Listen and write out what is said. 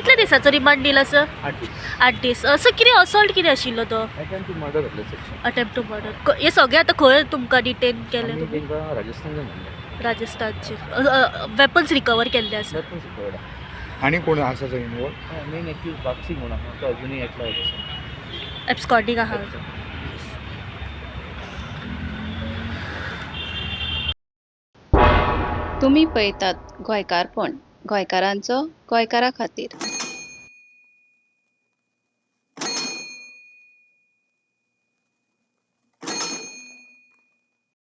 कितले दिसाचो रिमांड दिला सर? 8 दीस. 8 दीस. सर, कितें असॉल्ट कितें आशिल्लो तो? अटेम्प्ट टू मर्डर जातलें सेक्शन. Attempt to murder. हे सगळे आतां खंय तुमकां डिटेन केले आमी तुमी? तांकां राजस्थानच्यान हाडले. राजस्थानचे. वेपन्स रिकवर केल्ले आसा? Weapons recovered. आनी कोण आसा थंय इनवॉल्व? मेन एक्यूज बागसी म्हणून आहा, तो अजुनूय एट लार्ज आसा. एब्सकॉन्डिंग आहा. तुमी पळयतात गोंयकारपण, गोंयकारांचो गोंयकारा खातीर.